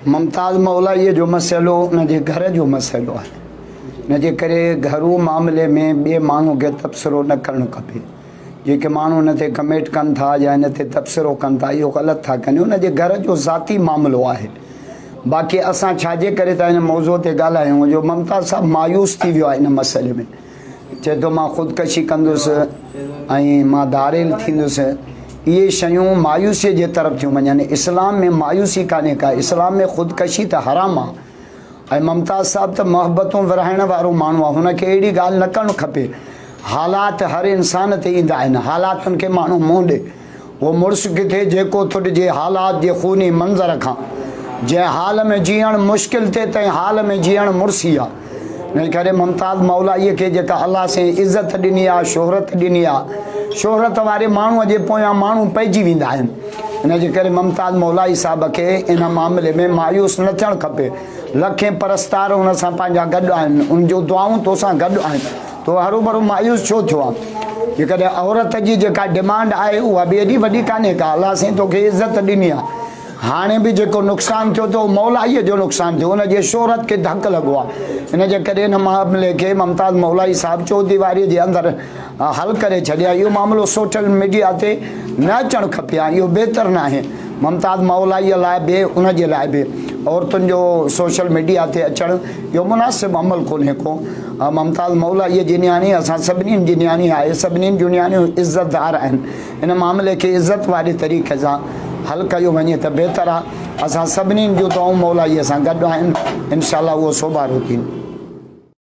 ممتاز مولائيء جو مسئلو ان جي گهر جو مسئلو آهي. ان جي ڪري گهرو معاملي ۾ ٻئي ماڻهو کي تبصرو نه ڪرڻ کپي. جيڪي ماڻهو ان تي ڪمينٽ ڪن ٿا يا ان تي تبصرو ڪن ٿا اهو غلط ٿا ڪن. ان جي گهر جو ذاتي معاملو آهي. باقي اسان ڇا جي ڪري ٿا ان موضوع تي ڳالهايون جو ممتاز صاحب مايوس ٿي ويو آهي ان مسئلي ۾. چئي ٿو مان خودڪشي ڪندس ۽ مان ڌاڙيل ٿيندس. اهي شيون مايوسيء جي طرف ٿيون وڃن. اسلام ۾ مايوسي ڪانهي ڪا. اسلام ۾ خودڪشي ته حرام آ. ۽ ممتاز صاحب ته محبتون ورهائڻ وارو ماڻهو آ. هن کي اهڙي ڳالهه نه ڪرڻ کپي. حالات هر انسان تي ايندا آهن. حالاتن کي ماڻهو منهن ڏي. اهو مڙس ڪٿي جيڪو ٿڏجي حالات جي خوني منظر کان. جنهن حال ۾ جيئڻ مشڪل ٿئي تنهن حال ۾ جيئڻ مڙسي آ. انهي ڪري ممتاز مولائيء کي جيڪا الله سائين عزت ڏني آ، شهرت ڏني آ، شهرت واري ماڻهوء جي پويان ماڻهو پئجي ويندا آهن. ان جي ڪري ممتاز مولائي صاحب کي ان معاملي ۾ مايوس نه ٿيڻ کپي. لکين پرستار ان سان پنهنجا گڏ آهن، ان جون دعائون توسان گڏ آهن. تو هروڀرو مايوس ڇو ٿيو آن؟ جيڪڏهن عورت جي جيڪا ڊمانڊ آهي اها به ايڏي وڏي ڪانهي ڪا، الله سائين توکي عزت ڏني آ. هاڻي به جيڪو نقصان ٿيو ته اهو مولائيء جو نقصان ٿيو، ان جي شهرت کي ڌڪ لڳو آ. ان جي ڪري ان معاملي کي ممتاز مولائي صاحب چوديواريء جي اندر حل ڪري ڇڏي ها. اهو معاملو سوشل ميڊيا تي نه اچڻ کپي ها، اهو بهتر ناهي. ممتاز مولائيء لاء به ان جي لاء به عورتن جو سوشل ميڊيا تي اچڻ اهو مناسب عمل ڪونهي ڪو. ممتاز مولائيء جي نياڻي اسان سڀني جي نياڻي آهي، سڀني جون نياڻيون عزتدار آهن. ان معاملي کي عزت واري طريقي سان حل ڪيو وڃي ته بهتر آهي. اسان سڀني جون دعائون مولائيء سان گڏ آهن. انشاء الله اهو سوڀارو ٿيندو.